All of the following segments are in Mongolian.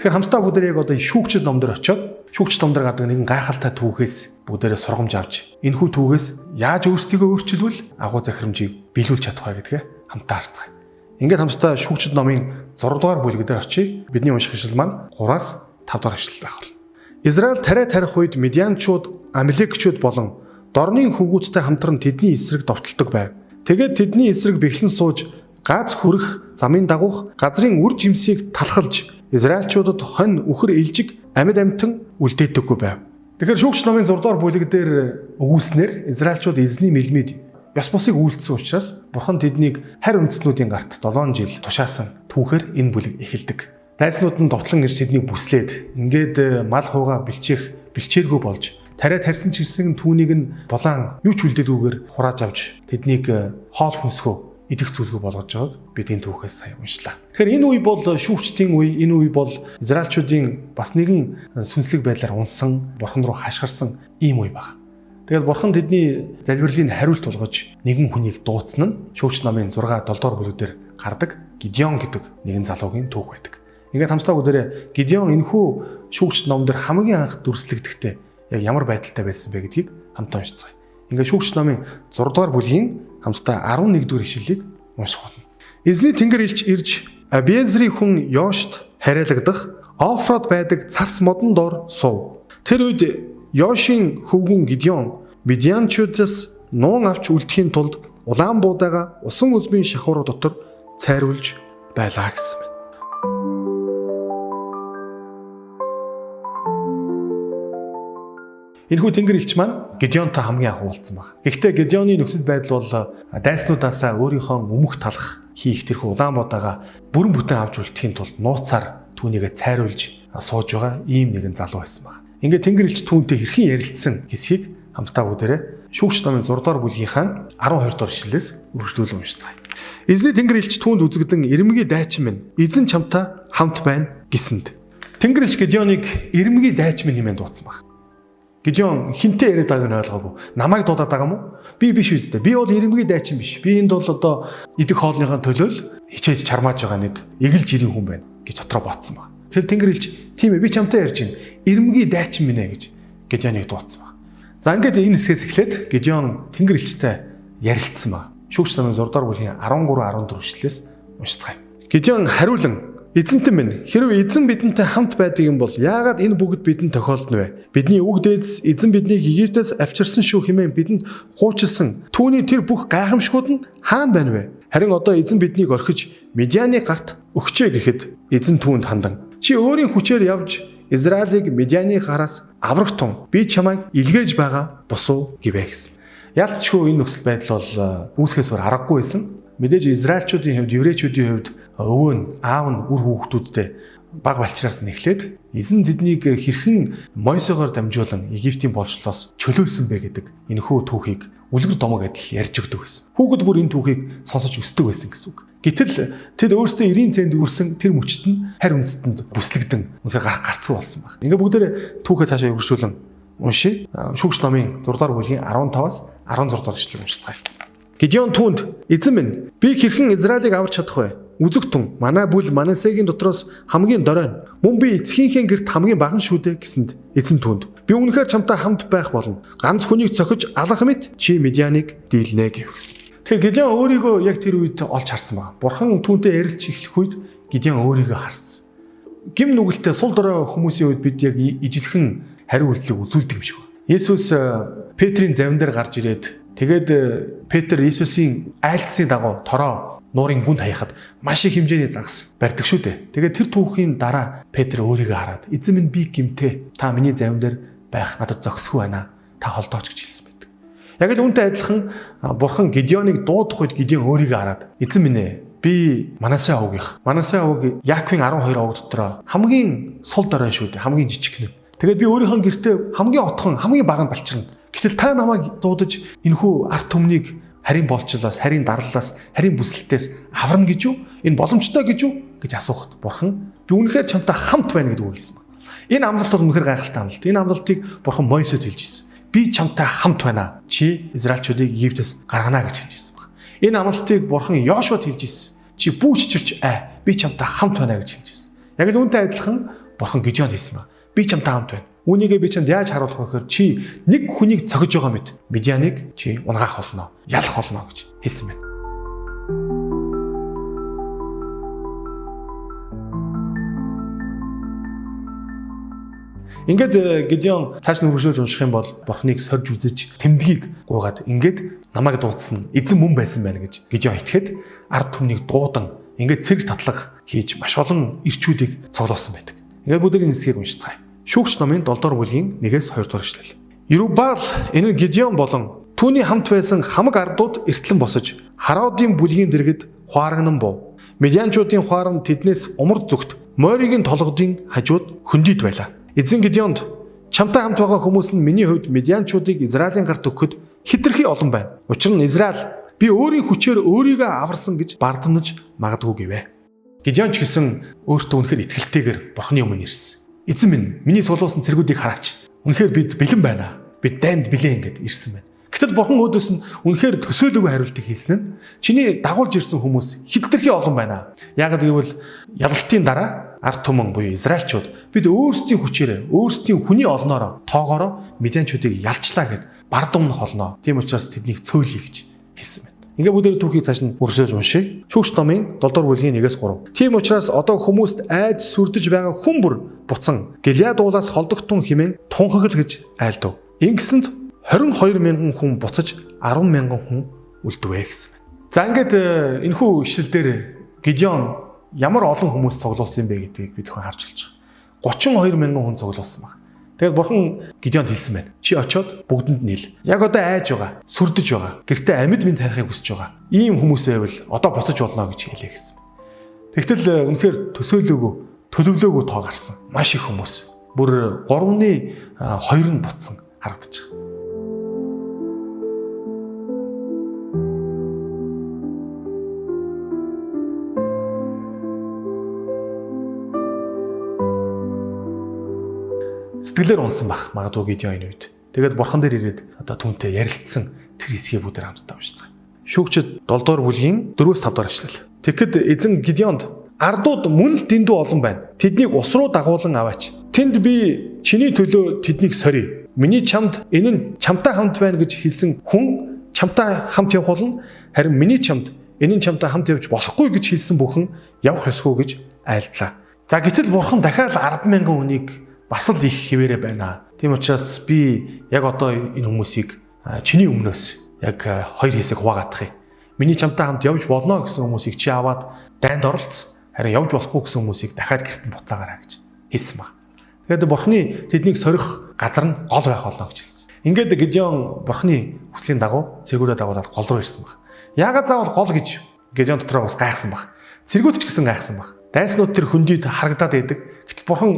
Тэгэхээр хамтдаа бүгдээ яг одоо шүүгчид ном дээр очиод шүүгчид ном дээр гардаг нэгэн гайхалтай түүхээс бүгдээрээ сургамж авч энэхүү түүхээс яаж өөрсдийгөө өөрчилвөл агуу захирамжийг биелүүлж чадах вэ гэдгээ хамтдаа харцгаая. Ингээд хамтдаа шүүгчид номын 6 дугаар бүлэг дээр очие. Бидний унших ишлэл маань 3-аас 5 дугаар ишлэл байх болно. Израиль тариа тарих үед Мидианчууд, Амалекчүүд болон дорны хөвгүүдтэй хамтран тэдний эсрэг довтолдог байв. Тэгээд тэдний эсрэг бэхлэн сууж гааз хүрэх замын дагуух газрын үр жимсийг талхалж Израильчуудад хонь үхэр илжиг амьд амьтан үлдээдэггүй байв. Тэгэхээр шүүгч номын 6 дугаар бүлэг дээр өгүүлснээр Израильчууд эзний мэлмид ёс бусыг үйлдсэн учраас Бурхан тэднийг харь үндэстнүүдийн гарт 7 жил тушаасан түүхээр энэ бүлэг эхэлдэг. Дайснууд нь довтлон ирж тэднийг бүслээд ингээд мал хуугаа бэлчээх бэлчээргүй болж тариа тарьсан ч гэсэн түүнийг нь булаан юу ч үлдээлгүйгээр хурааж авч тэднийг хоол хүнсгөө идэх зүйлгүй болгож байгааг бид энэ түүхээс сая уншлаа. Тэгэхээр энэ үе бол шүүгчдийн үе, энэ үе бол Израильчуудын бас нэгэн сүнслэг байдлаар унсан, бурхан руу хашгирсан ийм үе баг. Тэгээд бурхан тэдний залбирлыг хариулт болгож нэгэн хүнийг дуудсан нь шүүгч намын 6 7 дугаар бүлэг дээр гардаг Гидеон гэдэг нэгэн залуугийн түүх байдаг. Ингээд хамтдаа бүгдээрээ Гидеон энэхүү шүүгч ном дээр хамгийн анх дүрслэгдэхдээ яг ямар байдалтай байсан бэ гэдгийг хамтдаа уншицгаая. Ингээд шүүгч номын 6 дугаар бүлгийн хамтдаа 11 дугаар ишлэлийг унших болно. Эзний тэнгэр элч ирж Абиезрийн хүн Йошт хариалагдах Офрод байдаг царс модон дор сув. Тэр үед Йошийн хөвгүн Гидеон Мидианчуудаас нуун авч үлдэхийн тулд улаан буудаага усан үзмийн шахуур дотор цайруулж байлаа гэсэн байна. Энэхүү тэнгэр элч маань Гидеонтой хамгийн анх уулзсан баг. Гэхдээ Гидеоны нөхцөл байдал бол дайснуудаасаа өөрийнхөө өмөх талах хийх тэрхүү улаан буудаага бүрэн бүтэн авч үлдэхийн тулд нууцаар түүнийгээ цайруулж сууж байгаа ийм нэгэн залуу байсан баг. Ингээд тэнгэр элч түүнтэй хэрхэн ярилцсан хэсгийг хамтдаа бүгдээрээ шүүгч номын 6 дугаар бүлгийнхаа 12 дугаар ишлэлээс үргэлжлүүлэн уншицгаая. Эзний тэнгэр элч түүнд үзэгдэн ирмэгийн дайчин минь эзэн чамтай хамт байна гэсэнд. Тэнгэр элч Гидеоныг ирмэгийн дайчин минь хэмээн дуудсан баг. Гидеон хинтээ яриад байгааг нь ойлгоогүй. Намайг дуудаад байгаа юм уу? Би биш үстэй. Би бол ирмэгийн дайчин биш. Би энд бол одоо идэх хоолныхаа төлөө л хичээж чармааж байгаа нэг эгэл жирийн хүн байна гэж дотроо бодсон баг. Тэгэхээр тэнгэр элч тийм ээ би чамтай ярьж байна. Ирмэгийн дайчин минь ээ гэж Гидеоныг дуудсан баг. За ингээд энэ хэсгээс эхлээд Гидеон тэнгэр элчтэй ярилцсан баг. Шүүгч намын 6 дугаар бүлгийн 13 14 ишлэлээс уншицгаая. Гидеон хариулан эзэнтэн минь хэрвээ эзэн бидэнтэй хамт байдаг юм бол яагаад энэ бүгд бидэнд тохиолдно вэ? Бидний өвөг дээдэс эзэн биднийг Египтээс авчирсан шүү хэмээн бидэнд хуучилсан. Түүний тэр бүх гайхамшгууд нь хаана байна вэ? Харин одоо эзэн биднийг орхиж Мидианы гарт өгчээ гэхэд эзэн түүнд хандан чи өөрийн хүчээр явж Израилийг Мидианы гараас аврах тун би чамайг илгээж байгаа босуу гэвэ гэсэн. Ялтчгүй энэ нөхцөл байдал бол үүсгэхээс өөр аргагүй байсан. Мэдээж Израильчуудын хувьд, еврейчүүдийн хувьд өвөө нь, аав нь үр хүүхдүүдтэй баг балчраас нь эхлээд эзэн тэднийг хэрхэн Мойсегоор дамжуулан Египтийн боолчлоос чөлөөлсөн бэ гэдэг энэхүү түүхийг үлгэр домог адил ярьж өгдөг байсан. Хүүхэд бүр энэ түүхийг сонсож өсдөг байсан гэсэн үг. Гэтэл тэд өөрсдөө 90 цент үрсэн тэр мөчт нь харь үндэстэнд бүслэгдэн үнэхээр гарах гарцгүй болсон баг. Ингээ бүгдээрээ түүхээ цаашаа үргэлжлүүлэн уншия. Шүүгч номын 6 дугаар бүлгийн 15-аас 16 дугаар ишлэг уншицгаая. Гидеон түүнд эзэн минь би хэрхэн Израилийг аварч чадах вэ? Үзэг тун манай бүл Манасегийн дотроос хамгийн дорой. Мөн би эцгийнхээ гэрт хамгийн баган шүү дээ гэсэнд эзэн түүнд би үнэхээр чамтай хамт байх болно. Ганц хүнийг цохиж алах мэт чи Мидианыг дийлнэ гэв гэсэн. Тэгэхээр Гидеон өөрийгөө яг тэр үед олж харсан байна. Бурхан түүнтэй ярилцж эхлэх үед Гидеон өөрийгөө харсан. Гим нүгэлтэй сул дорой хүмүүсийн үед бид яг ижилхэн хариу үйлдэлийг үзүүлдэг юм шиг байна. Есүс Петрийн завин дээр гарч ирээд тэгээд Петр Есүсийн айлтсны дагуу тороо нуурын гүнд хаяхад маш их хэмжээний загас барьдаг шүү дээ. Тэгээд тэр түүхийн дараа Петр өөрийгөө хараад эзэн минь би гимтэй. Та миний завин дээр байх надад зохисгүй байна. Та холдооч гэж хэлсэн байдаг. Яг л үүнтэй адилхан бурхан Гидеоныг дуудах үед Гидеон өөрийгөө хараад эзэн минь ээ би Манасе овгийнх. Манасе овг Яаковын 12 овг дотор хамгийн сул дорой шүү дээ. Хамгийн жижиг нь. Тэгээд би өөрийнхөө гэртээ хамгийн отхон, хамгийн бага нь балчирна. Гэтэл та намайг дуудаж энэхүү ард түмнийг харийн боолчлоос, харийн дарлалаас, харийн бүслэлтээс аварна гэж юу? Энэ боломжтой гэж юу? гэж асуухад бурхан би үнэхээр чамтай хамт байна гэдэг үг хэлсэн байна. Энэ амлалт бол үнэхээр гайхалтай амлалт. Энэ амлалтыг бурхан Мойсед хэлж ирсэн. Би чамтай хамт байна. Чи Израильчуудыг Египтээс гаргана гэж хэлж ирсэн баг. Энэ амлалтыг бурхан Йошуад хэлж ирсэн. Чи бүү чичирч ай. Би чамтай хамт байна гэж хэлж ирсэн. Яг л үүнтэй адилхан Бурхан Гидеонд хэлсэн ба. Би чамтай хамт байна. Үүнийгээ би чамд яаж харуулах вэ гэхээр чи нэг хүнийг цогж байгаа мэт Медианыг чи унгаах болно, ялах болно гэж хэлсэн байна. Ингээд Гидеон цааш нь хөрвүүлж унших юм бол Бурхныг сорж үзэж тэмдгийг гуйгаад ингээд намайг дуудсан эзэн мөн байсан байна гэж Гидеон итгэхэд ард түмнийг дуудан ингээд цэрэг татлага хийж маш олон ирчүүдийг цуглуулсан байдаг. Ингээд бүгдийн хэсгийг уншицгаая. Шүүгч номын 7 дугаар бүлгийн 1-ээс 2 дугаар эшлэл. Ерубаал энэ нь Гидеон болон түүний хамт байсан хамаг ардууд эртлэн босож Хараодын бүлгийн дэргэд хуарагнан був. Медианчуудын хуаран тэднээс умард зүгт Моригийн толгодын хажууд хөндийд байлаа. Эзэн Гидеонд чамтай хамт байгаа хүмүүс нь миний хувьд медианчуудыг Израилийн гарт өгөхөд хэтэрхий олон байна. Учир нь Израиль би өөрийн хүчээр өөрийгөө аварсан гэж бардамнаж магадгүй гэвэ. Гидеон ч гэсэн өөртөө үнэхээр итгэлтэйгээр Бурхны өмнө ирсэн. Эзэн минь, миний сулуусан цэргүүдийг хараач. Үнэхээр бид бэлэн байна. Бид дайнд бэлэн гэд ирсэн байна. Гэтэл Бурхан өөдөөс нь үнэхээр төсөөлөөгүй хариултыг хийсэн нь чиний дагуулж ирсэн хүмүүс хэтэрхий олон байна. Яагаад гэвэл ялалтын дараа ард түмэн буюу Израильчууд бид өөрсдийн хүчээрээ, өөрсдийн хүний олноороо, тоогоороо медианчуудыг ялчлаа гэд бардамнах олноо. Тийм учраас тэднийг цөөлье гэж хэлсэн байна. Ингээ бүгдээ түүхийг цааш нь үргэлжлүүлж уншъя. Шүүгч номын 7 дугаар бүлгийн 1-ээс 3. Тийм учраас одоо хүмүүст айж сүрдэж байгаа хүн бүр буцан Гилеад уулаас холдогтун хэмээн тунхаглал гэж айлдав. Ингэсэнд 22 мянган хүн буцаж 10 мянган хүн үлдвэ гэсэн байна. За ингээд энэхүү ишлэл дээр Гидеон ямар олон хүмүүс цуглуулсан юм бэ гэдгийг бид хүн харж болж байгаа. 32 мянган хүн цуглуулсан баг. Тэгээд бурхан Гидеонд хэлсэн байна. Чи очиод бүгдэнд нь хэл. Яг одоо айж байгаа, сүрдэж байгаа, гэртээ амьд минь тарихыг хүсэж байгаа. Ийм хүмүүс байвал одоо буцаж болно гэж хэлээ гэсэн. Тэгтэл үнэхээр төсөөлөөгүй, төлөвлөөгүй тоо гарсан. Маш их хүмүүс. Бүр 3-ны 2 нь буцсан харагдаж байгаа. Сэтгэлээр унсан бах магадгүй Гидеон энэ үед. Тэгээд бурхан дээр ирээд одоо түүнтэй ярилцсан тэр хэсгийг бүгд хамтдаа уншицгаая. Шүүгчид 7 дугаар бүлгийн 4-5 дугаар эшлэл. Тэгэхэд эзэн Гидеонд ардууд мөн л дэндүү олон байна. Тэднийг ус руу дагуулan аваач. Тэнд би чиний төлөө тэднийг сорий. Миний чамд энэ нь чамтай хамт байна гэж хэлсэн хүн чамтай хамт явах болно. Харин миний чамд энэ нь чамтай хамт явж болохгүй гэж хэлсэн бүхэн явах ёсгүй гэж айлдлаа. За гэтэл бурхан дахиад 10 мянган хүнийг бас л их хിവэрэ байна. Тийм учраас би яг одоо энэ хүмүүсийг чиний өмнөөс яг хоёр хэсэг хуваагаадах юм. Миний чамтай хамт явж болно гэсэн хүмүүсийг чи аваад дайнд оролц. Харин явж болохгүй гэсэн хүмүүсийг дахиад гэрт нь буцаагаарай гэж хэлсэн баг. Тэгээд бурхны тэднийг сорих газар нь гол байх болно гэж хэлсэн. Ингээд Гидеон бурхны хүслийн дагуу цэргүүдээ дагуулад гол руу ирсэн баг. Яагаад заавал гол гэж Гидеон дотроо бас гайхсан баг. Цэргүүд ч гэсэн гайхсан баг. Дайснууд тэр хөндийд харагдаад байдаг. Гэтэл бурхан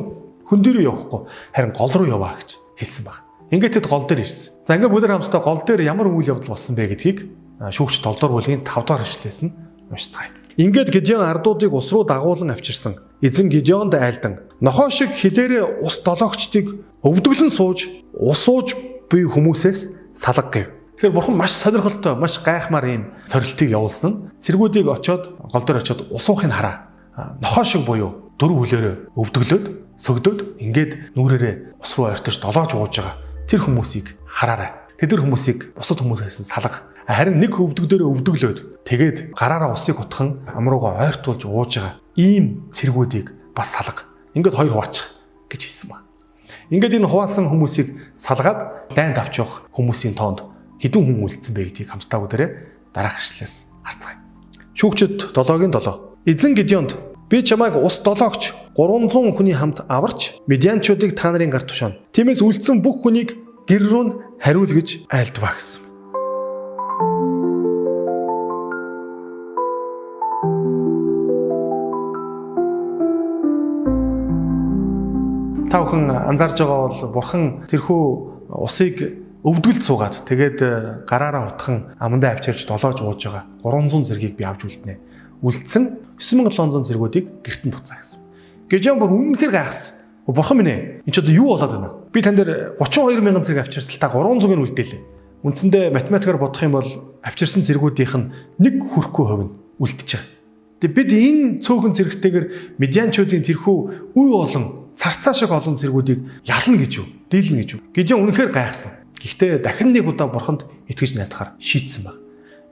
хүн дээр явахгүй харин гол руу яваа гэж хэлсэн баг. Ингээд тэд гол дээр ирсэн. За ингээд бүгд хамтдаа гол дээр ямар үйл явдал болсон бэ гэдгийг шүүгч 7 дугаар бүлгийн 5 дугаар эшлэлээс нь уншицгаая. Ингээд Гидеон ардуудыг ус руу дагуулan авчирсан. Эзэн Гидеонд айлдан нохоо шиг хилээрээ ус долоогчдыг өвдөглөн сууж ус ууж буй хүмүүсээс салга гэв. Тэгэхээр бурхан маш сонирхолтой, маш гайхмаар ийм сорилтыг явуулсан. Цэргүүдийг очиод гол дээр очиод ус уухыг хараа. Нохоо шиг буюу дөрөв хөлөөрөө өвдөглөөд сөгдөөд ингээд нүрээрээ ус руу ойртож долоож ууж байгаа тэр хүмүүсийг хараарай. Тэд нар хүмүүсийг бусад хүмүүсээс нь салга. Харин нэг өвдөг дээрээ өвдөглөөд тэгээд гараараа усыг утхан ам руугаа ойртуулж ууж байгаа ийм цэргүүдийг бас салга. Ингээд хоёр хуваачих гэж хэлсэн баг. Ингээд энэ хуваасан хүмүүсийг салгаад дайнд авч явах хүмүүсийн тоонд хэдэн хүн үлдсэн бэ гэдгийг хамтдаа бүгдээрээ дараах ишлэлээс харцгаая. Шүүгчид 7-гийн 7. Эзэн Гидеонд би чамайг ус долоогч 300 хүний хамт аварч медианчуудыг та нарын гарт тушаана. Тиймээс үлдсэн бүх хүнийг гэр рүү нь хариул гэж айлдваа гэсэн. Та бүхэн анзаарж байгаа бол бурхан тэрхүү усыг өвдгөлд суугаад тэгээд гараараа утхан амандаа авчирч долоож ууж байгаа 300 зэргийг би авч үлднэ. Үлдсэн 9700 зэргүүдийг гэрт нь буцаа гэсэн. Гижон бүр үнэнхээр гайхсан. Бурхан минь ээ, энэ ч одоо юу болоод байна? Би тань дээр 32 мянган зэрэг авчирсал та 300-ыг нь үлдээлээ. Үндсэндээ математикаар бодох юм бол авчирсан зэргүүдийнх нь нэг хүрэхгүй хувь нь үлдэж байгаа. Тэгээ бид энэ цөөхөн зэрэгтэйгээр медианчуудын тэрхүү үе болон царцаа шиг олон цэргүүдийг ялна гэж юу? Дийлнэ гэж юу? Гидеон үнэхээр гайхсан. Гэхдээ дахин нэг удаа бурханд итгэж найдахаар шийдсэн баг.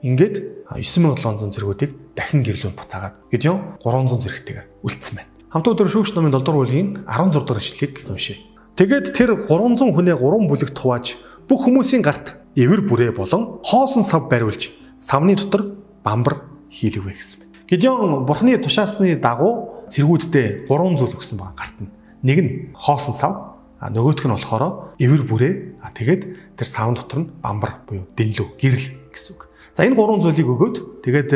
Ингээд 9700 цэргүүдийг дахин гэрлүүнд буцаагаад Гидеон 300 зэрэгтэйгээр үлдсэн байна. Хамт өдөр шүүгч номын 7 дугаар бүлгийн 16 дугаар ишлэлийг уншъя. Тэгээд тэр 300 хүнээ 3 бүлэгт хувааж бүх хүмүүсийн гарт эвэр бүрээ болон хоосон сав бариулж савны дотор бамбар хийлгэвэ гэсэн байна. Гидеон бурхны тушаасны дагуу цэргүүддээ 3 зүйл өгсөн байгаа гарт нь. Нэг нь хоосон сав, а нөгөөх нь болохоор эвэр бүрээ, а тэгээд тэр савн дотор нь бамбар буюу дэнлүү, гэрэл гэсэн үг. За энэ 3 зүйлийг өгөөд тэгээд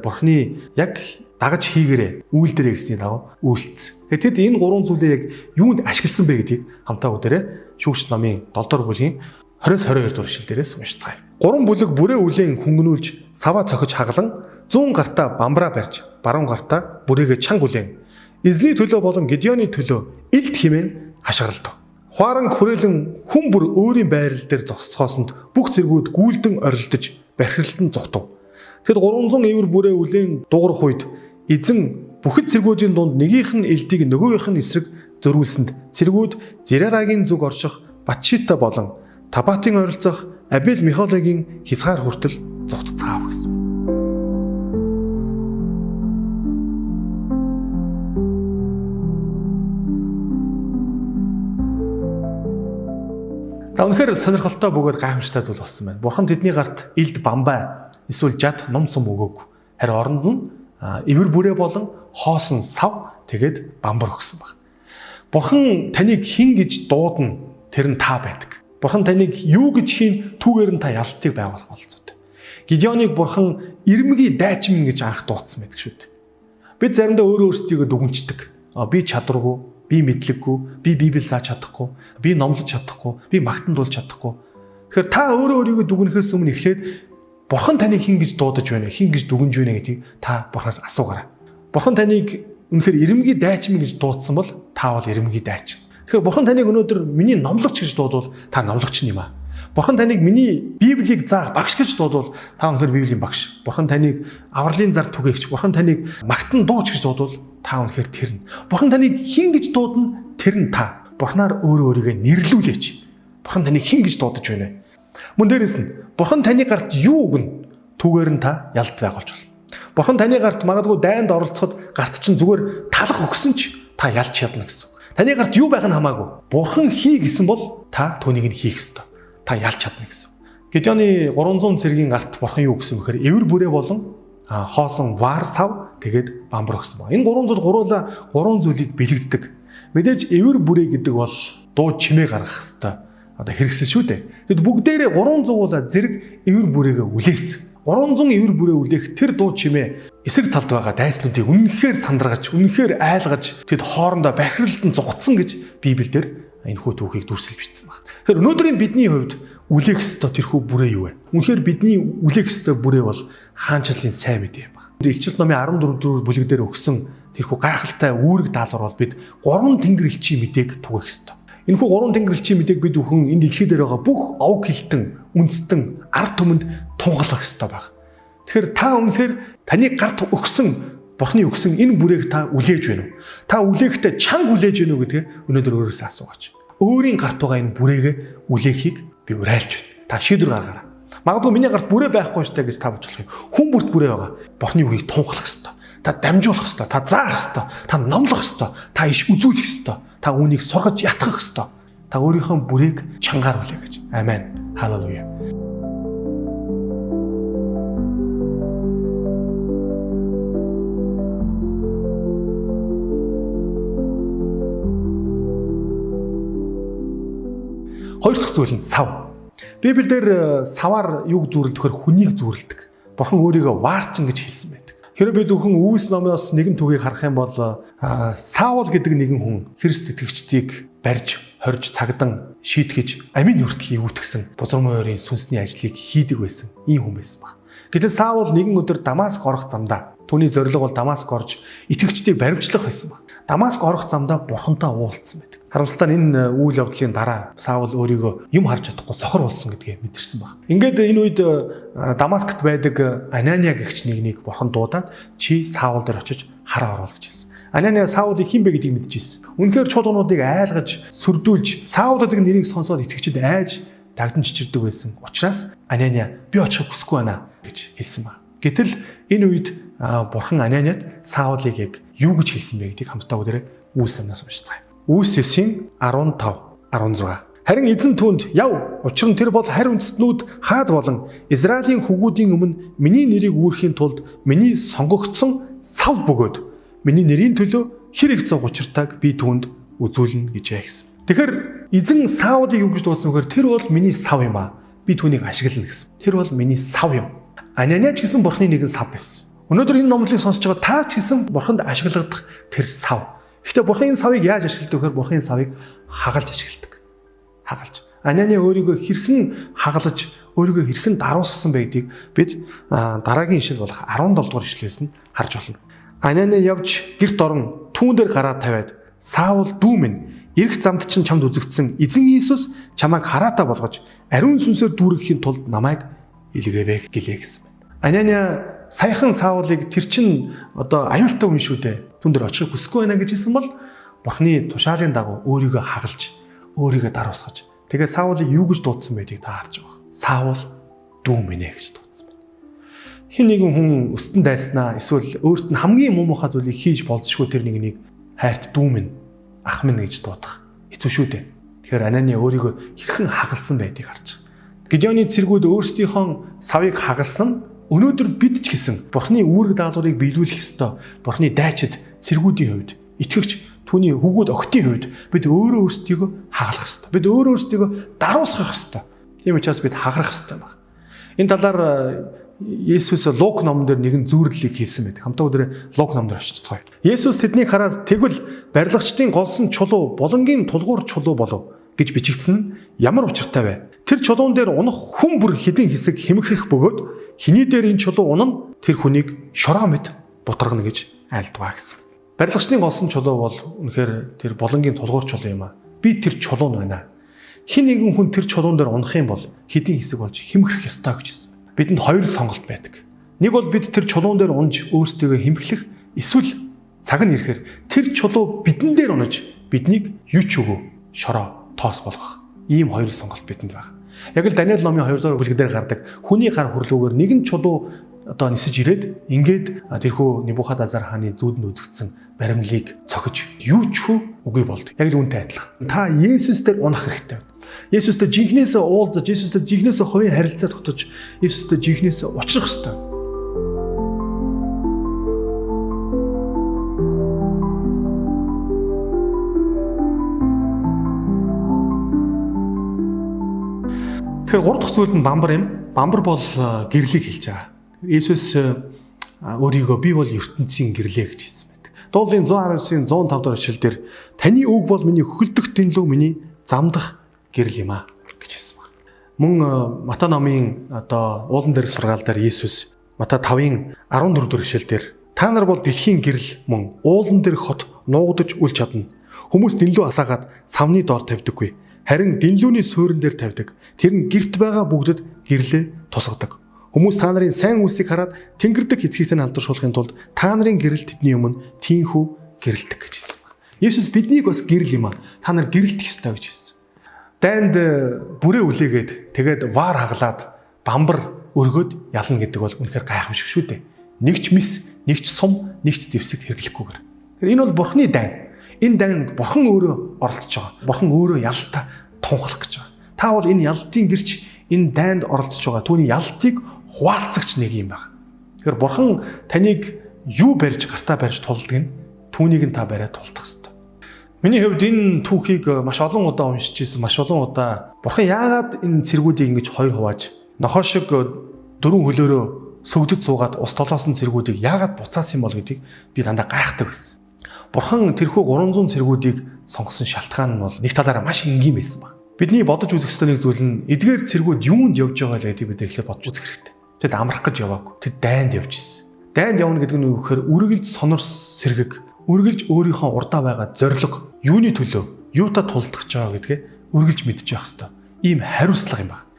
бурхны яг дагаж хийгэрээ үйлдэрээ гэсний дагуу үйлдсэн. Тэгээд тэд энэ 3 зүйлээ яг юунд ашигласан бэ гэдгийг хамтаа бүгдээрээ шүүгч номын 7 дугаар бүлгийн 20-22 дугаар ишлэл дээрээс уншицгаая. Гурван бүлэг бүрээ үлээн хөнгөнүүлж саваа цохиж хаглан зүүн гартаа бамбраа барьж баруун гартаа бүрээгээ чанга үлээн эзний төлөө болон Гидеоны төлөө илт химэн хашгиралдав. Хуаран хүрээлэн хүн бүр өөрийн байрал дээр зогсцоосонд бүх цэргүүд гүйлдэн орилдож бархиралтан зугтав. Тэд 300 эвэр бүрээ үлээн дуугарах үед эзэн бүхэл цэргүүдийн дунд нэгийнх нь элдийг нөгөөх нь эсрэг зөрүүлсэнд цэргүүд Зерарагийн зүг орших Батшита болон Табатын ойролцоох Абель Михолагийн хязгаар хүртэл зугтцгаав гэсэн. За үнэхээр сонирхолтой бөгөөд гайхамшигтай зүйл болсон байна. Бурхан тэдний гарт илд бамбай эсвэл жад нум сум өгөөгүй. Харин оронд нь эвэр бүрээ болон хоосон сав тэгээд бамбар өгсөн баг. Бурхан таныг хэн гэж дуудана тэр нь та байдаг. Бурхан таныг юу гэж хийн түүгээр нь та ялалтыг байгуулах болцоотой. Гидеоныг бурхан ирмэгийн дайчин гэж анх дуудсан байдаг шүү дээ. Бид заримдаа өөрөө өөрсдийгөө дүгнждэг. Би чадваргүй, би мэдлэггүй, би Библи зааж чадахгүй, би номлож чадахгүй, би магтан дуулж чадахгүй. Тэгэхээр та өөрөө өөрийгөө дүгнэхээс өмнө эхлээд бурхан таныг хэн гэж дуудаж байна вэ? Хэн гэж дүгнж байна гэдгийг та бурханаас асуугаарай. Бурхан таныг үнэхээр ирмэгийн дайчин гэж дуудсан бол та бол ирмэгийн дайчин. Тэгэхээр бурхан таныг өнөөдөр миний номлогч гэж дуудвал та номлогч юм аа. Бурхан таныг миний Библийг заах багш гэж дуудвал та үнэхээр Библийн багш. Бурхан таныг авралын зар түгээгч, бурхан таныг магтан дууч гэж дуудвал та үнэхээр тэр нь. Бурхан таныг хэн гэж дуудана тэр нь та. Бурханаар өөрөө өөрийгөө нэрлүүлээч. Бурхан таныг хэн гэж дуудаж байна вэ? Мөн дээрэс нь бурхан таны гарт юу өгнө? Түүгээр нь та ялт байгуулж болно. Бурхан таны гарт магадгүй дайнд оролцоход гарт чинь зүгээр талах өгсөн ч та ялж чадна гэсэн. Таны гарт юу байх нь хамаагүй. Бурхан хий гэсэн бол та түүнийг нь хийх ёстой. Та ялж чадна гэсэн. Гидеоны 300 цэргийн гарт бурхан юу гэсэн бэхээр эвэр бүрээ болон хоосон вар сав тэгээд бамбар өгсөн баг. Энэ гурван зүйл гуруула гурван зүйлийг бэлэгддэг. Мэдээж эвэр бүрээ гэдэг бол дуу чимээ гаргах ёстой. Одоо хэрэгсэл шүү дээ. Тэгэд бүгдээрээ 300-уулаа зэрэг эвэр бүрээгээ үлээсэн. 300 эвэр бүрээ үлээх тэр дуу чимээ эсрэг талд байгаа дайснуудыг үнэхээр сандаргаж, үнэхээр айлгаж тэд хоорондоо бахирлалд нь зугтсан гэж Библиэлд энэ хүү түүхийг дүрсэлж бичсэн байна. Тэгэхээр өнөөдрийн бидний хувьд үлээх ёстой тэрхүү бүрээ юу вэ? Үнэхээр бидний үлээх ёстой бүрээ бол хаанчлалын сайн мэдээ юм байна. Илчил номын 14 дугаар бүлэг дээр өгсөн тэрхүү гайхалтай үүрэг даалгавар бол бид гурван тэнгэр элчийн мэдээг түгээх ёстой. Энэхүү гурван тэнгэр элчийн мэдээг бид бүхэн энэ дэлхий дээр байгаа бүх овг хилтэн, үндэстэн, ард түмэнд тунгалах ёстой баг. Тэгэхээр та үнэхээр таны гарт өгсөн Бурхны өгсөн энэ бүрээг та үлээж байна уу? Та үлээхдээ чанга үлээж байна уу гэдгээ өнөөдөр өөрөөсөө асуугаач. Өөрийн гарт байгаа энэ бүрээгээ үлээхийг би уриалж байна. Та шийдвэр гаргаарай. Магадгүй миний гарт бүрээ байхгүй шүү дээ гэж та бодож болох юм. Хүн бүрт бүрээ байгаа. Бурхны үгийг тунхлах ёстой. Та дамжуулах ёстой. Та заах ёстой. Та номлох ёстой. Та иш үзүүлэх ёстой. Та үүнийг сургаж ятгах ёстой. Та өөрийнхөө бүрээг чангаар үлээ гэж. Амен. Халелуя. Хоёр дахь зүйл нь сав. Библиэлд саваар юг зүүрлэхээр хүнийг зүүрлэдэг. Бурхан өөрийгөө ваарчин гэж хэлсэн байдаг. Хэрэв бид бүхэн Үүс номоос нэгэн түүхийг харах юм бол Саул гэдэг нэгэн хүн Христ итгэгчдийг барьж, хорж, цагдан, шийтгэж, амийн хүртэл эвүүтгсэн бузар муурын сүнсний ажлыг хийдэг байсан ийм хүн байсан баг. Гэтэл Саул нэгэн өдөр Дамаск орох замдаа түүний зорилго бол Дамаск орж итгэгчдийг баримтлах байсан баг. Дамаск орох замдаа Бурхантай уулзсан байдаг. Харамсалтай нь энэ үйл явдлын дараа Саул өөрийгөө юм харж чадахгүй сохор болсон гэдгээ мэдэрсэн баг. Ингээд энэ үед Дамаскт байдаг Анания гэгч нэгнийг Бурхан дуудаад чи Саул дээр очиж хараа оруул гэж хэлсэн. Анания Саулыг хэн бэ гэдгийг мэдчихсэн. Үнэхээр чуулгануудыг айлгаж, сүрдүүлж, Саул гэдэг нэрийг сонсоод итгэгчид айж дагдан чичирдэг байсан. Учраас Анания би очихыг хүсэхгүй байна гэж хэлсэн ба. Гэтэл энэ үед Бурхан Ананиад Саулыг яг юу гэж хэлсэн бэ гэдгийг хамтдаа бүгдээрээ Үйлс номноос уншицгаая. Үйлс 9:15 16. Харин эзэн түүнд яв, учир нь тэр бол харь үндэстнүүд хаад болон Израилийн хөвгүүдийн өмнө миний нэрийг үүрхийн тулд миний сонгогдсон сав бөгөөд миний нэрийн төлөө хэр их зов учиртайг би түүнд үзүүлнэ гэжээ гэсэн. Тэгэхээр эзэн Саулыг юу гэж дуудсан вэхээр тэр бол миний сав юм аа. Би түүнийг ашиглана гэсэн. Тэр бол миний сав юм. Анания ч гэсэн Бурхны нэгэн сав байсан. Өнөөдөр энэ номлолыг сонсож байгаа та ч гэсэн Бурханд ашиглагдах тэр сав. Гэхдээ Бурхан энэ савыг яаж ашигладаг вэ гэхээр Бурхан энэ савыг хагалж ашигладаг. Хагалж. Анания өөрийгөө хэрхэн хагалж, өөрийгөө хэрхэн даруусгасан бэ гэдгийг бид дараагийн ишлэл болох 17 дугаар ишлэлээс нь харж байна. Анания явж гэрт орон түүн дээр гараа тавиад Саул дүү минь ирэх замд чинь чамд үзэгдсэн эзэн Иесус чамайг хараатай болгож ариун сүнсээр дүүргэхийн тулд намайг илгээвэ гэлээ гэсэн байна. Анания саяхан Саулыг тэр чин одоо аюултай хүн шүү дээ. Түн дээр очихыг хүсэхгүй байна гэж хэлсэн бол Бурхны тушаалын дагуу өөрийгөө хагалж, өөрийгөө даруусгаж. Тэгээ Саулыг юу гэж дуудсан байдгийг та харж байгаа. Саул дүү минь ээ гэж дуудсан байна. Хин нэгэн хүн өстөн дайснаа эсвэл өөрт нь хамгийн муу мухай зүйлийг хийж болзошгүй тэр нэгнийг хайрт дүү минь, ах минь гэж дуудах хэцүү шүү дээ. Тэгэхээр Анания өөрийгөө хэрхэн хагалсан байдгийг харж байгаа. Гидеоны цэргүүд өөрсдийнхөө савыг хагалсан нь өнөөдөр бид ч гэсэн Бурхны үүрэг даалгаврыг биелүүлэх ёстой. Бурхны дайчид цэргүүдийн хувьд, итгэгч түүний хүүгүүд охидын хувьд бид өөрөө өөрсдийгөө хагалах ёстой. Бид өөрөө өөрсдийгөө даруусгах ёстой. Тийм учраас бид хагарах ёстой байна. Энэ талаар Есүс Лук номон дээр нэгэн зүүрлэлийг хийсэн байдаг. Хамтаа өдрөө Лук номон дээр очицгоё. Есүс тэднийг хараад тэгвэл барилгачдын голсон чулуу булангийн тулгуур чулуу болов гэж бичигдсэн нь ямар учиртай вэ? Тэр чулуун дээр унах хүн бүр хэдэн хэсэг хэмхрэх бөгөөд хэний дээр энэ чулуу унана тэр хүнийг шороо мэт бутаргана гэж айлдваа гэсэн. Барилгачдын голсон чулуу бол үнэхээр тэр булангийн тулгуур чулуу юм аа. Би тэр чулуу нь байна. Хин нэгэн хүн тэр чулуун дээр унах юм бол хэдэн хэсэг болж хэмхрэх ёстой гэж хэлсэн. Бидэнд хоёр сонголт байдаг. Нэг бол бид тэр чулуун дээр унж өөрсдийгөө хэмхлэх, эсвэл цаг нь ирэхээр тэр чулуу бидэн дээр унаж биднийг юу ч үгүй шороо тоос болгох. Ийм хоёр сонголт бидэнд байна. Яг л Даниэл номын 2 дугаар бүлэг дээр гардаг хүний гар хүрлүүгээр нэгэн чулуу одоо нисэж ирээд ингээд тэрхүү Небухаднезар хааны зүүдэнд үзэгдсэн баримлыг цохиж юу ч хүү үгүй болд. Яг л үүнтэй адилхан. Та Есүс дээр унах хэрэгтэй. Есүстэй жинхнээсээ уулзаж, Есүстэй жинхнээсээ хувийн харилцаа тогтож, Есүстэй жинхнээсээ уулзах ёстой. Тэгэхээр гурав дахь зүйл нь бамбар юм. Бамбар бол гэрлийг хэлж байгаа. Есүс өөрийгөө би бол ертөнцийн гэрлээ гэж хэлсэн байдаг. Дуулын 119-ийн 105 дахь ишлэл дээр таны үг бол миний хөлдөх тэнлүү миний замдах гэрэл юм а гэж хэлсэн байна. Мөн Матай номын одоо уулан дээрх сургаал дээр Есүс Матай 5-ын 14 дэх ишлэл дээр та нар бол дэлхийн гэрэл мөн уулан дээрх хот нуугдаж үл чадна. Хүмүүс дэнлүү асаагаад савны доор тавьдаггүй. Харин дэнлүүний суурин дээр тавьдаг. Тэр нь гэрт байгаа бүгдэд гэрлээ тусгадаг. Хүмүүс та нарын сайн үйлсийг хараад Тэнгэр дэх эцгийтэй нь алдаршуулахын тулд та нарын гэрэл тэдний өмнө тийхүү гэрэлтэх гэж хэлсэн байна. Есүс биднийг бас гэрэл юм а. Та нар гэрэлтэх ёстой гэж хэлсэн. Дайнд бүрээ үлээгээд тэгээд вар хаглаад бамбар өргөөд ялна гэдэг бол үнэхээр гайхамшиг шүү дээ. Нэг ч мис, нэг ч сум, нэг ч зэвсэг хэрэглэхгүйгээр. Тэгэхээр энэ бол Бурхны дайн. Энэ дайнд Бурхан өөрөө оролцож байгаа. Бурхан өөрөө ялалтаа тунхлах гэж байгаа. Та бол энэ ялалтын гэрч энэ дайнд оролцож байгаа. Түүний ялалтыг хуваалцагч нэг юм байна. Тэгэхээр Бурхан таныг юу барьж гартаа барьж тулдаг нь түүнийг нь та бариад тулдах ёстой. Миний хувьд энэ түүхийг маш олон удаа уншиж ирсэн, маш олон удаа Бурхан яагаад энэ цэргүүдийг ингэж хоёр хувааж нохоо шиг дөрвөн хөлөөрөө сөгдөж суугаад ус толоосон цэргүүдийг яагаад буцаасан юм бол гэдгийг би дандаа гайхдаг байсан. Бурхан тэрхүү 300 цэргүүдийг сонгосон шалтгаан нь бол нэг талаараа маш энгийн байсан баг. Бидний бодож үзэх ёстой нэг зүйл нь эдгээр цэргүүд юунд явж байгаа л гэдгийг бид эхлээд бодож үзэх хэрэгтэй. Тэд амрах гэж яваагүй. Тэд дайнд явж ирсэн. Дайнд явна гэдэг нь юу гэхээр үргэлж сонор сэргэг, үргэлж өөрийнхөө урдаа байгаа зорилго, юуны төлөө, юутай тулдах гэж байгаа гэдгээ үргэлж мэдчих явах ёстой. Ийм хариуцлага юм байна.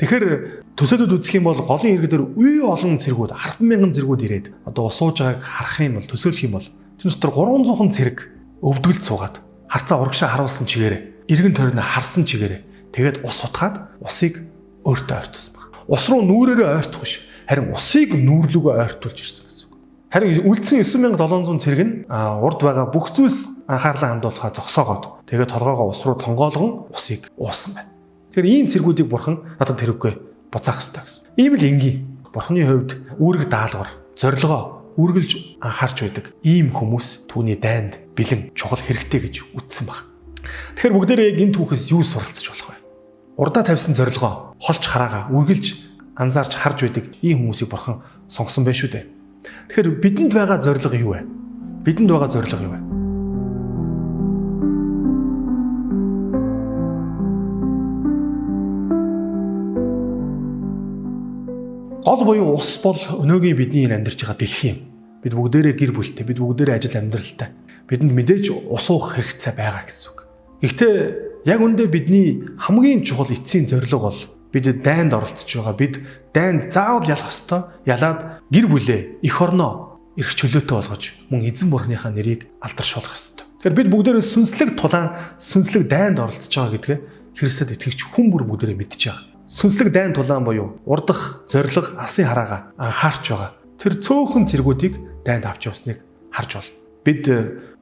Тэгэхээр төсөөлөд үзэх юм бол голын иргэдээр үе олон цэргүүд 10,000 цэргүүд ирээд одоо ус ууж байгааг харах юм бол төсөөлөх юм бол Тэр дотор 300 цэрэг өвдгөлд суугаад харцаа урагшаа харуулсан чигээрээ, эргэн тойрноо харсан чигээрээ тэгээд ус утгаад усыг өөртөө ойртуулсан баг. Ус руу нүүрээрээ ойртох биш, харин усыг нүүрлүүгөө ойртуулж ирсэн гэсэн үг. Харин үлдсэн 9700 цэрэг нь урд байгаа бүх зүйлс анхаарлаа хандуулахаа зогсоогоод тэгээд толгоогоо ус руу тонгоолгон усыг уусан байна. Тэгэхээр ийм цэргүүдийг бурхан надад хэрэггүй буцаах ёстой гэсэн. Ийм л энгийн. Бурханы хувьд үүрэг даалгавар, зорилгоо үргэлж анхаарч байдаг ийм хүмүүс түүний дайнд бэлэн чухал хэрэгтэй гэж үзсэн баг. Тэгэхээр бүгдээрээ яг энэ түүхээс юу суралцж болох вэ? Урдаа тавьсан зорилгоо холж хараагаа үргэлж анзаарч харж байдаг ийм хүмүүсийг бурхан сонгосон байх шүү дээ. Тэгэхээр бидэнд байгаа зорилго юу вэ? Бидэнд байгаа зорилго юу вэ? Гол буюу ус бол өнөөгийн бидний энэ амьдарч байгаа дэлхий юм. Бид бүгдээрээ гэр бүлтэй, бид бүгдээрээ ажил амьдралтай. Бидэнд мэдээж ус уух хэрэгцээ байгаа гэсэн үг. Гэхдээ яг үндэ бидний хамгийн чухал эцсийн зорилго бол бид дайнд оролцож байгаа. Бид дайнд заавал ялах ёстой. Ялаад гэр бүлээ, эх орноо эрх чөлөөтэй болгож мөн эзэн бурхныхаа нэрийг алдаршуулах ёстой. Тэгэхээр бид бүгдээрээ сүнслэг тулаан, сүнслэг дайнд оролцож байгаа гэдгээ Христэд итгэгч хүн бүр бүгдээрээ мэдж байгаа. Сүнслэг дайн тулаан буюу урдах зорилго алсын хараагаа анхаарч байгаа. Тэр цөөхөн цэргүүдийг дайнд авч явсныг харж байна. Бид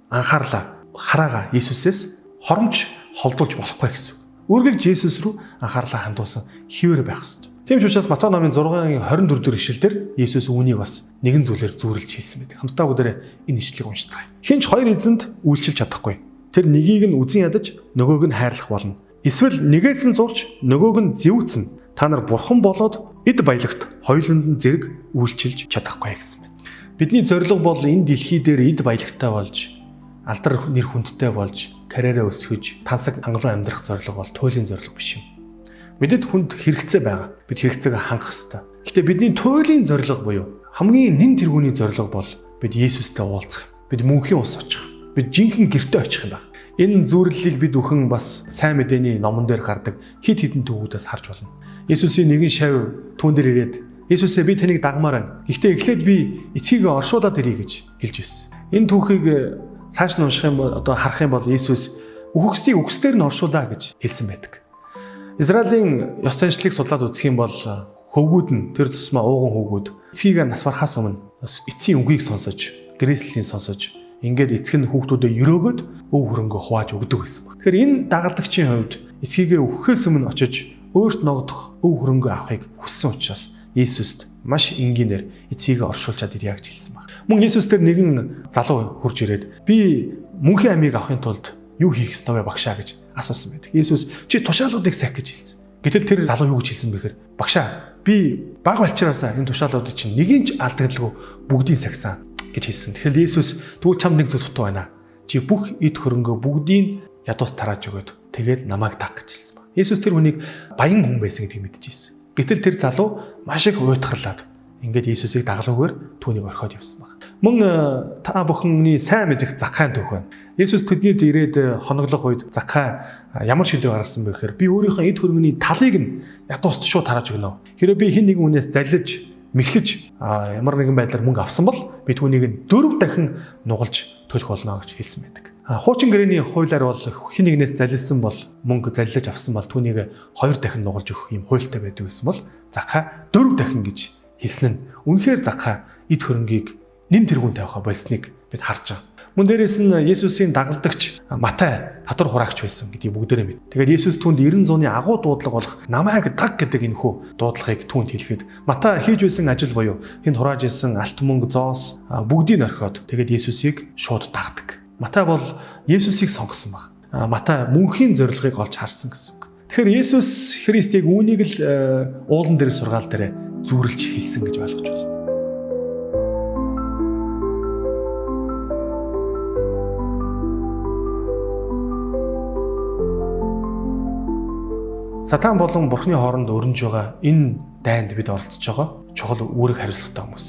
анхаарлаа хараагаа Есүсээс хоромж холдуулж болохгүй гэсэн үг. Үргэлж Есүс рүү анхаарлаа хандуулсан хэвээр байх ёстой. Тийм ч учраас Матай номын 6-ын 24 дэх ишлэлдэр Есүс үүнийг бас нэгэн зүйлээр зүүрлж хэлсэн байдаг. Хамтдаа бүгдээрээ энэ ишлэлийг уншицгаая. Хэн ч хоёр эзэнд үйлчилж чадахгүй. Тэр нэгийг нь үзен ядаж нөгөөг нь хайрлах болно. Эсвэл нэгээс нь зурч нөгөөг нь зэвүүцэн. Та нар бурхан болоод эд баялагт хоёуланд нь зэрэг үйлчилж чадахгүй гэсэн байна. Бидний зорилго бол энэ дэлхий дээр эд баялагтай болж, алдар нэр хүндтэй болж, карьераа өсгөж, тансаг хангалуун амьдрах зорилго бол туйлын зорилго биш юм. Бидэд хүнд хэрэгцээ байгаа. Бид хэрэгцээгээ хангах ёстой. Гэхдээ бидний туйлын зорилго буюу хамгийн нэн тэргүүний зорилго бол бид Есүстэй уулзах. Бид мөнхийн ус очих. Бид жинхэнэ гэртээ очих юм байна. Энэ зүйрлэлийг бид бүхэн бас сайн мэдээний номон дээр гардаг хид хідэн төвүүдээс харж болно. Есүсийн нэгэн шав түүн дээр ирээд Есүсээ би таныг дагмаар байна. Гэхдээ эхлээд би эцгийг оршуулад ирье гэж хэлж байсан. Энэ түүхийг цааш нь унших юм бол одоо харах юм бол Есүс үхгсдийг үхсдээр нь оршуулаа гэж хэлсэн байдаг. Израилийн ёс заншлыг судлаад үзэх юм бол хөвгүүд нь тэр тусмаа ууган хөвгүүд эцгийг нас барахаас өмнө эцсийн үгийг сонсож, гэрээслэлийн сонсож ингээд эцэг нь хүүхдүүдэд өрөөгөөд өв хөрөнгө хувааж өгдөг байсан баг. Тэгэхээр энэ дагалдагчийн хувьд эцгийгээ үхэхээс өмнө очиж өөрт ногдох өв хөрөнгө авахыг хүссэн учраас Есүст маш энгийнээр эцгийгээ оршуулчаад ирье гэж хэлсэн баг. Мөн Есүс тэр нэгэн залуу хурж ирээд би мөнхийн амийг авахын тулд юу хийх ёстой вэ багшаа гэж асуусан байдаг. Есүс чи тушаалуудыг сах гэж хэлсэн. Гэтэл тэр залуу юу гэж хэлсэн бэ гэхээр багшаа би баг балчраасаа энэ тушаалуудыг чинь нэгийг ч алдагдлгүй бүгдийг сахисан гэж хэлсэн. Тэгэхээр Есүс тэгвэл чамд нэг зүйл дутуу байна. Чи бүх эд хөрөнгөө бүгдийг ядуус тарааж өгөөд тэгээд намайг даг гэж хэлсэн баг. Есүс тэр хүнийг баян хүн байсан гэдгийг мэдчихсэн. Гэтэл тэр залуу маш их уйтгарлаад ингээд Есүсийг дагалгүйгээр түүнийг орхиод явсан баг. Мөн та бүхний сайн мэдэх Закхайн түүх байна. Есүс тэднийд ирээд хоноглох үед Закхай ямар шийдвэр гаргасан бэ гэхээр би өөрийнхөө эд хөрөнгөний талыг нь ядууст шууд тарааж өгнө. Хэрэв би хэн нэгэн хүнээс заллиж мэхлэж ямар нэгэн байдлаар мөнгө авсан бол би түүнийг нь 4 дахин нугалж төлөх болно гэж хэлсэн байдаг. Хуучин гэрээний хуулиар бол хэн нэгнээс залилсан бол мөнгө заллиж авсан бол түүнийг 2 дахин нугалж өгөх юм хуультай байдаг гэсэн бол Закхай 4 дахин гэж хэлсэн нь үнэхээр Закхай эд хөрөнгийг нэн тэргүүн тавихаа болсныг бид харж байгаа. Мөн дээрээс нь Есүсийн дагалдагч Матай татвар хураагч байсан гэдгийг бүгдээрээ мэд. Тэгээд Есүс түүнд 90 зууны агуу дуудлага болох намайг даг гэдэг энэхүү дуудлагыг түүнд хэлэхэд Матай хийж байсан ажил буюу тэнд хурааж исэн алт мөнгө зоос бүгдийг орхиод тэгээд Есүсийг шууд дагдаг. Матай бол Есүсийг сонгосон баг. Матай мөнхийн зорилгыг олж харсан гэсэн үг. Тэгэхээр Есүс Христийг үүнийг л уулан дээрх сургаал дээр зүүрлж хэлсэн гэж ойлгож байна. Сатан болон Бурхны хооронд өрнөж байгаа энэ дайнд бид оролцож байгаа чухал үүрэг хариуцлагатай хүмүүс.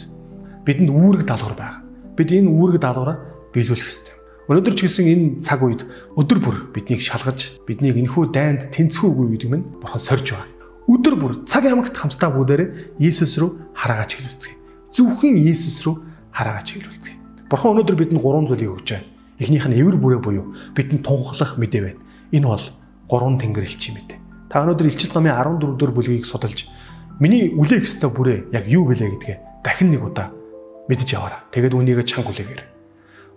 Бидэнд үүрэг даалгавар байгаа. Бид энэ үүрэг даалгавраа биелүүлэх ёстой. Өнөөдөр ч гэсэн энэ цаг үед өдөр бүр биднийг шалгаж, биднийг энэхүү дайнд тэнцвүүгүй гэдэг нь Бурхан сорж байгаа. Өдөр бүр цаг ямагт хамтдаа бүгдээрээ Есүс рүү хараагаа чиглүүлцгээе. Зөвхөн Есүс рүү хараагаа чиглүүлцгээе. Бурхан өнөөдөр бидэнд 3 зүйлийг өгч байна. Эхнийх нь эвэр бүрээ буюу бидэнд тунхаглах мэдээ байна. Энэ бол 3 тэнгэр элчийн мэдээ. Та өнөөдөр Илчилт номын 14 дугаар бүлгийг судалж миний үлээх ёстой бүрээ яг юу билээ гэдгээ дахин нэг удаа мэдэж яваарай. Тэгээд үүнийгээ чанга хүлээгээрэй.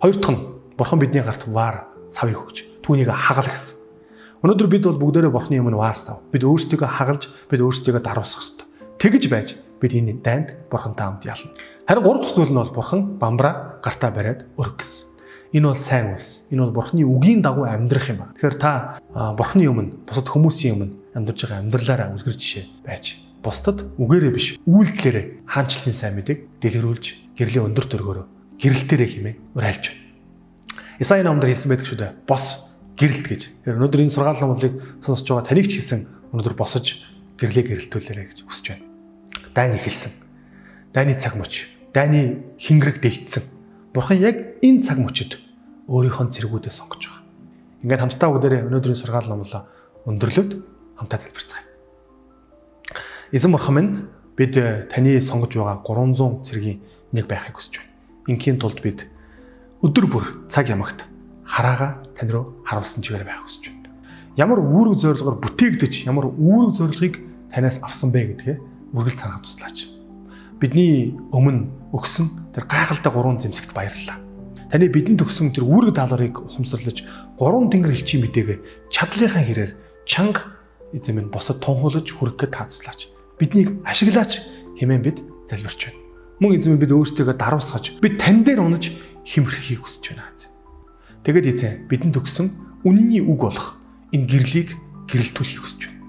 Хоёр дахь нь Бурхан бидний гарт вар савыг өгч түүнийг хагалах гэсэн. Өнөөдөр бид бол бүгдээрээ Бурханы өмнө вар сав. Бид өөрсдийгөө хагалж, бид өөрсдийгөө даруусах ёстой. Тэгж байж бид энэ дайнд Бурхантай хамт ялна. Харин гурав дахь зүйл нь бол Бурхан бамбраа гартаа бариад өрг гэсэн. Энэ бол сайн үйлс. Энэ бол Бурханы үгийн дагуу амьдрах юм байна. Тэгэхээр та Бурханы өмнө, бусад хүмүүсийн өмнө амьдарч байгаа амьдралаараа үлгэр жишээ байж бусдад үгээрээ биш, үйлдэлээрээ хаанчлалын сайн мэдээг дэлгэрүүлж, гэрлийн өндөр дөргөөрөө гэрэлтээрээ хэмээн уриалж байна. Исаи номдор хэлсэн байдаг шүү дээ. Бос гэрэлт гэж. Тэгэхээр өнөөдөр энэ сургаал номлыг сонсож байгаа таныг ч гэсэн өнөөдөр босож гэрлээ гэрэлтүүлээрэй гэж хүсэж байна. Дайн эхэлсэн. Дайны цаг мөч, дайны хингэрэг дэлтсэн. Бурхан яг энэ цаг мөчид өөрийнхөө цэргүүдээ сонгож байгаа. Ингээд хамтдаа бүгдээрээ өнөөдрийн сургаал номлоо өндөрлөөд хамтаа залбирцгаая. Эзэн бурхан минь, бид таны сонгож байгаа 300 цэргийн нэг байхыг хүсэж байна. Ингийн тулд бид өдөр бүр цаг ямагт хараагаа тань руу харуулсан чигээр байх хүсэж байна. Ямар үүрэг зорилгоор бүтээгдэж, ямар үүрэг зорилгыг танаас авсан бэ гэдгээ үргэлж санахад туслаач. Бидний өмнө өгсөн тэр гайхалтай гурван зэмсэгт баярлалаа. Таны бидэнд өгсөн тэр үүрэг даалгаврыг ухамсарлаж, гурван тэнгэр элчийн мэдээгээ чадлынхаа хэрээр чанга эзэн минь бусад тунхаглаж хүргэхэд та туслаач. Биднийг ашиглаач хэмээн бид залбирч байна. Мөн эзэн минь, бид өөрсдийгөө даруусгаж, бид тань дээр унаж хэмрэхийг хүсэж байна, эзэн. Тэгэд эзэн, бидэнд өгсөн үнний үг болох энэ гэрлийг гэрэлтүүлэхийг хүсэж байна.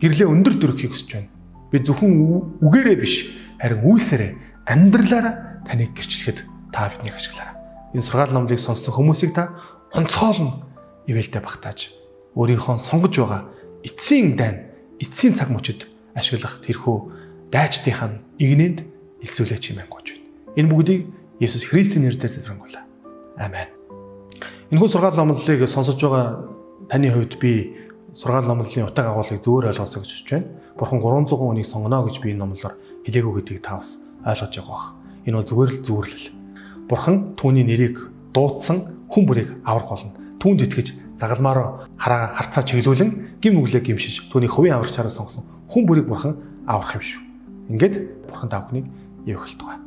Гэрлээ өндөр дөрөхийг хүсэж байна. Би зөвхөн үгээрээ биш, харин үйлсээрээ, амьдралаараа таныг гэрчлэхэд та биднийг ашиглаарай. Энэ сургаал номлыг сонссон хүмүүсийг та онцгойлон ивэлтэй багтааж, өөрийнхөө сонгож байгаа эцсийн дайн, эцсийн цаг мөчид ашиглах тэрхүү дайчдынхаа игнэнд элсүүлээч хэмээн гуйж байна. Энэ бүгдийг Есүс Христийн нэрээр залбирanгуйлаа. Амен. Энэхүү сургаал номлолыг сонсож байгаа таны хувьд би сургаал номлолын утга агуулгыг зөвөр ойлгосоо гэж хүсэж байна. Бурхан 300 хүнийг сонгоно гэж би энэ номлолоор хэлээгүй гэдгийг та бас ойлгож байгаа бах. Энэ бол зүгээр л зүйрлэл. Бурхан түүний нэрийг дуудсан хүн бүрийг аврах болно. Түүнд итгэж загалмаараа хараа харцаа чиглүүлэн гим нүглээ гимшиж түүний хувийн аврагчаараа сонгосон хүн бүрийг бурхан аврах юм шүү. Ингээд бурхан та бүхнийг ивэх болтугай.